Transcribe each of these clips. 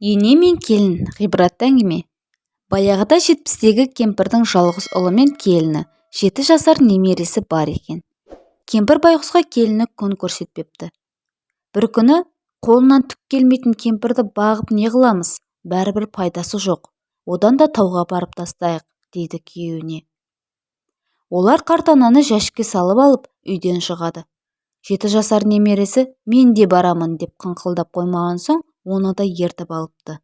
Ене мен келін. Ғибратты әңгіме. Баяғыда 70-тегі кемпірдің жалғыз ұлы мен келіні, 7 жасар немересі бар екен. Кемпір байғұсқа келіні күн көрсетпепті. Бір күні: «Қолынан түк келмейтін кемпірді бағып не қыламыз? Бәрібір пайдасы жоқ. Одан да тауға апарып тастайық», – дейді күйеуіне. Олар қарт ананы жәшікке салып алып, үйден шығады. 7 жасар немересі «Мен де барамын» деп қыңқылдап қоймаған соң, оны да ертіп алыпты.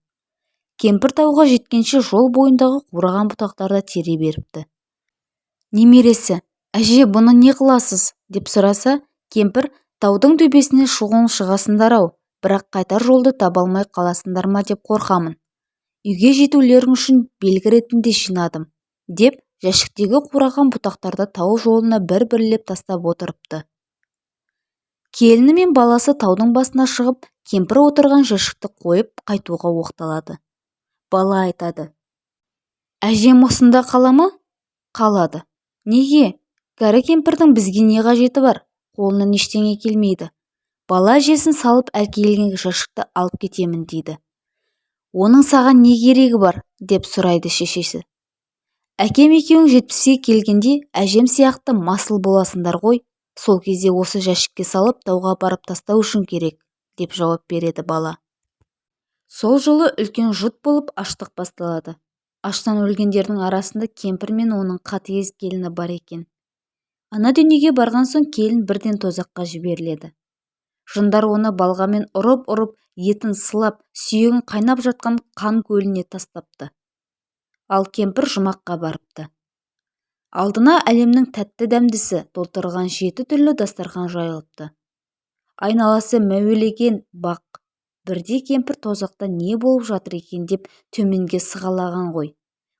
Кемпір тауға жеткенше жол бойындағы қураған бұтақтарды тере беріпті. Немересі: «Әже, бұны не қыласыз?» – деп сұраса, кемпір: «Таудың төбесіне шығуын шығасыңдар-ау, бірақ қайтар жолды таба алмай қаласыңдар ма деп қорқамын. Үйге жетулерің үшін белгі ретінде жинадым», – деп, жәшіктегі қураған бұтақтарды тау жолына бір-бірлеп тастап отырыпты. Келіні мен баласы таудың басына шығып, кемпір отырған жәшікті қойып, қайтуға оқталады. Бала айтады: «Әжем осында қала ма?» «Қалады. Неге? Кәрі кемпірдің бізге не қажеті бар? Қолынан ештеңе келмейді». Бала әжесін салып әкелген жәшікті алып кетемін дейді. «Оның саған не керегі бар?» – деп сұрайды шешесі. «Әкем екеуің 70-ке келгенде әжем сияқты масыл боласыңдар ғой. Сол кезде осы жәшікке салып, тауға апарып тастау үшін керек», – деп жауап береді бала. Сол жылы үлкен жұт болып, аштық басталады. Аштан өлгендердің арасында кемпір мен оның қатыгез келіні бар екен. Ана дүниеге барған соң келін бірден тозаққа жіберіледі. Жындар оны балғамен ұрып-ұрып, етін сылап, сүйегін қайнап жатқан қан көліне тастапты. Ал кемпір жұмаққа барыпты. Алдына әлемнің тәтті дәмдісі толтырылған жеті түрлі дастархан жайылыпты. Айналасы мәуелеген бақ. Бірде кемпір тозақта не болып жатыр екен деп төменге сығалаған ғой.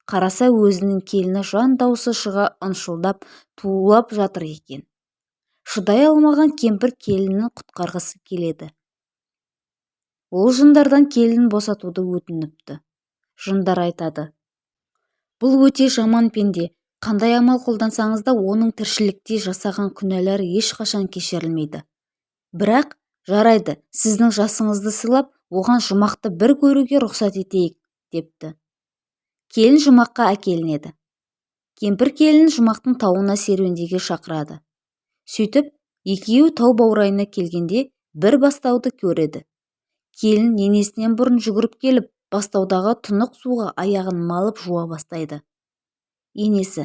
Қараса, өзінің келіні жан даусы шыға ыңшылдап, тулап жатыр екен. Шыдай алмаған кемпір келінін құтқарғысы келеді. Ол жындардан келінін босатуды өтініпті. Жындар айтады: «Бұл өте жаман пенде. Қандай амал қолдансаңыз да, оның тіршілікте жасаған күнәлары ешқашан кешірілмейді. Бірақ жарайды, сіздің жасыңызды сыйлап, оған жұмақты бір көруге рұқсат етейік», – депті. Келін жұмаққа әкелінеді. Кемпір келінін жұмақтың тауына серуендеуге шақырады. Сөйтіп, екеуі тау баурайына келгенде, бір бастауды көреді. Келін енесінен бұрын жүгіріп келіп, бастаудағы тұнық суға аяғын малып жуа бастайды. Енесі: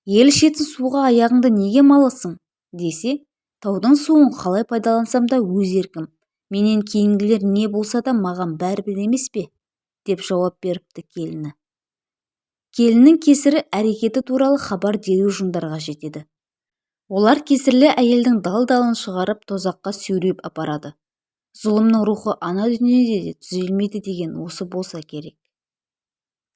«Ел ішетін суға аяғыңды неге маласың?» – десе, «Таудың суын қалай пайдалансам да өз еркім. Менен кейінгілер не болса да, маған бәрібір емес пе?» – деп жауап беріпті келіні. Келіннің кесірі әрекеті туралы хабар дереу жындарға жетеді. Олар кесірлі әйелдің дал-далын шығарып, тозаққа сүйреп апарады. Зұлымның рухы ана дүниеде де түзелмейді деген осы болса керек.